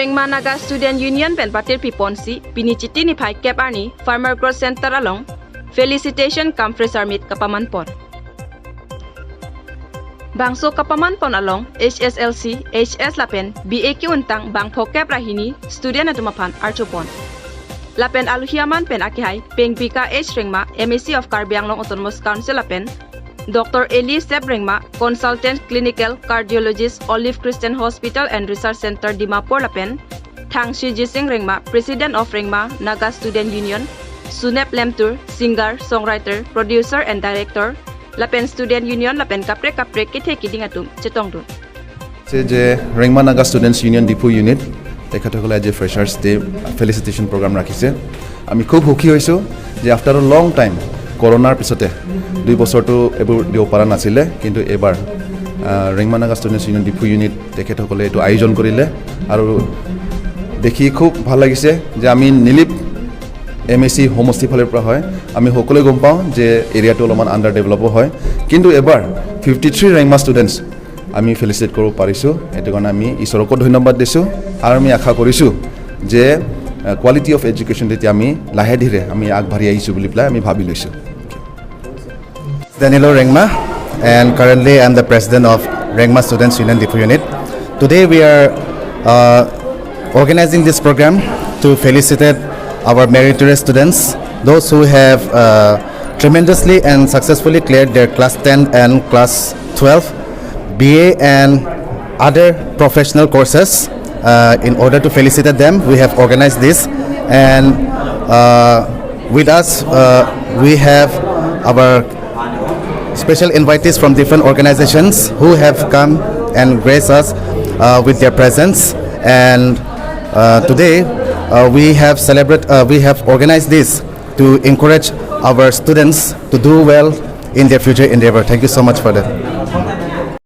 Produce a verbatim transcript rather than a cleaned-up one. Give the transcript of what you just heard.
Rengma Naga Student Union pen patir piponsi pini Chiti niphai kep arni Farmer Growth Center along felicitation cum fresher meet kapaman pon. Bangso kapaman pon along H S L C, H S lapen B A ke-untang bang phokep ra hini student atum aphan archopon. Lapen aluhi aman pen akehai Pengbika H Rengma, M A C of Karbi Anglong Autonomous Council lapen Doctor Eli Sep Rengma, Consultant Clinical Cardiologist, Olive Christian Hospital and Research Center Dimapur lapen Thangshi Jising Rengma, President of Rengma Naga Student Union, Sunep Lemtur, singer, songwriter, producer and director, lapen Student Union lapen kaprek kaprek kethe kiding atum chetongdun. যে যে ৰেংমা Naga students union Diphu ইউনিট তেখেতসকলে আজি freshers day ফেলিচিটেশ্যন প্ৰগ্ৰাম ৰাখিছে। আমি খুব সুখী হৈছোঁ যে আফটাৰ এ লং টাইম, কৰোণাৰ পিছতে দুই বছৰটো এইবোৰ দিব পৰা নাছিলে, কিন্তু এইবাৰ আহ, ৰেংমা নাগা ষ্টুডেণ্টছ ইউনিয়ন ডিফু ইউনিট তেখেতসকলে এইটো আয়োজন কৰিলে আৰু দেখি খুব ভাল লাগিছে যে আমি নিলিপ এম এ চি সমষ্টিৰ ফালৰ পৰা হয়, আমি সকলোৱে গম পাওঁ যে এৰিয়াটো অলপমান আণ্ডাৰ ডেভেলপো হয়, কিন্তু এবাৰ ফিফটি থ্ৰী ৰেংমা ষ্টুডেণ্টছ আমি ফেলিচিটেট কৰিব পাৰিছোঁ। সেইটো কাৰণে আমি ঈশ্বৰকো ধন্যবাদ দিছোঁ আৰু আমি আশা কৰিছোঁ যে কোৱালিটি অফ এডুকেশ্যন তেতিয়া আমি লাহে ধীৰে আমি আগবাঢ়ি আহিছোঁ বুলি পেলাই আমি ভাবি লৈছোঁ। Danilo Rengma, and currently I'm the president of Rengma Students Union Diphu Unit. Today we are uh, organizing this program to felicitate our meritorious students, those who have uh, tremendously and successfully cleared their class ten and class twelve, B A and other professional courses. Uh, in order to felicitate them, we have organized this, and uh, with us uh, we have our special invitees from different organizations who have come and graced us uh, with their presence. And uh, today uh, we have celebrate, uh, we have organized this to encourage our students to do well in their future endeavor. Thank you so much for that.